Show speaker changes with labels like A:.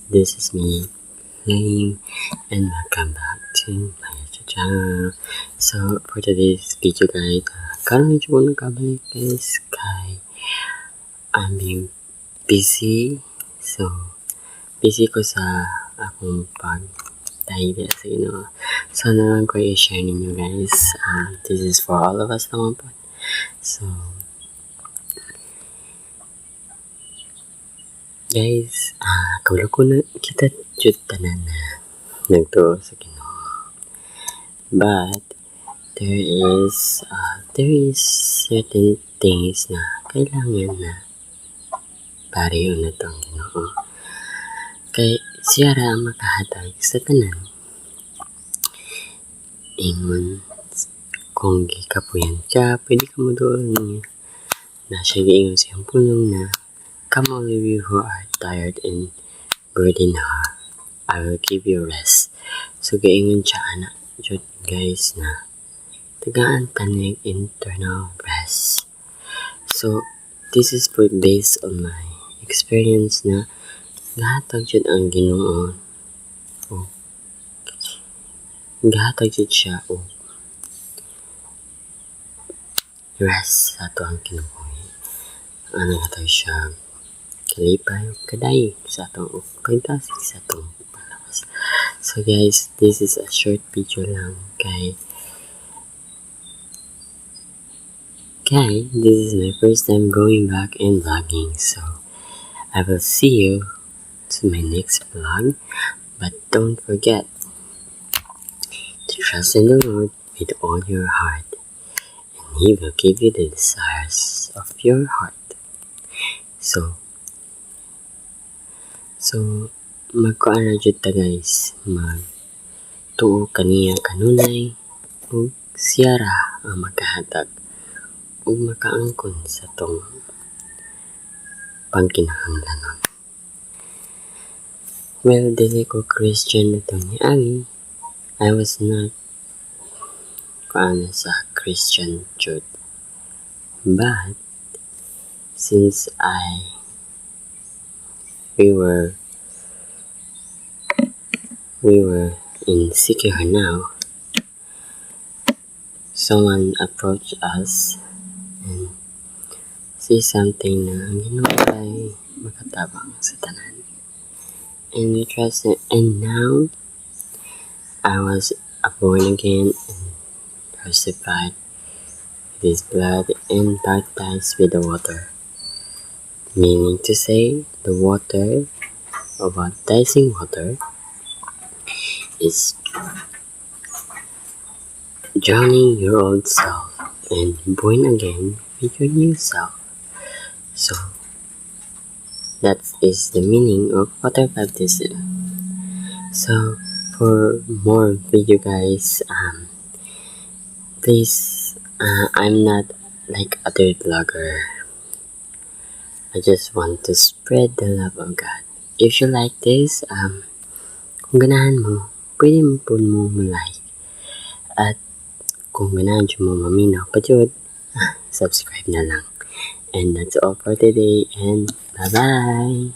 A: This is me, Flame, and welcome back to my YouTube channel. So, for today's video, guys, karon medyo ko nagkabalik, guys, kay I'm being busy. So, busy ko sa akong pag dahil sa Ginoo. So, na lang ko i-share ninyo, guys. This is for all of us naman po. So, guys, kabalo ko na kita jud tanan na nagtuo sa Ginoo. But there is certain things na kailangan na pareho na to ang Ginoo. Kay siya ra ang makahatag sa tanan. Ingon kung gikapuyan ka, pwede ka mo duol niya. Na siya giingon sa iyang pulong na, "Come, all of you who are tired and burdened heart, I will give you rest." So giingon siya ana jud, guys, na tagaan tanig internal rest. So this is for based on my experience na gahatag jud ang Ginoo o gahatag jud siya og rest sa ato ang kinabuhi. Ano, hatag siya kalipay ug kadayeg sa atong ug pagdasig sa atong panglawas. So guys, this is a short video lang kay this is my first time going back and vlogging. So I will see you to my next vlog, but don't forget to trust in the Lord with all your heart, and He will give you the desires of your heart. So magkuan ra jud ta, guys, mag tuo kaniya kanunay ug siya ra ang makahatag ug makaangkon sa atong pangkinahanglanon. Well, dili ko Christian atong niagi. I was not kuan sa Christian jud. But since I we were in Siquijor now, someone approached us and say something na ang Ginoo ay makatabang sa tanan. And we trusted, and now I was born again and crucified with His blood and baptized with the water. Meaning to say, the water of baptizing water is drowning your old self and born again with your new self. So, that is the meaning of water baptism. So, for more video, guys, please, I'm not like other vlogger. I just want to spread the love of God. If you like this, kung ganahan mo, pwede mo po mo like. At kung ganahan mo maminaw pa jud, subscribe na lang. And that's all for today, and bye-bye!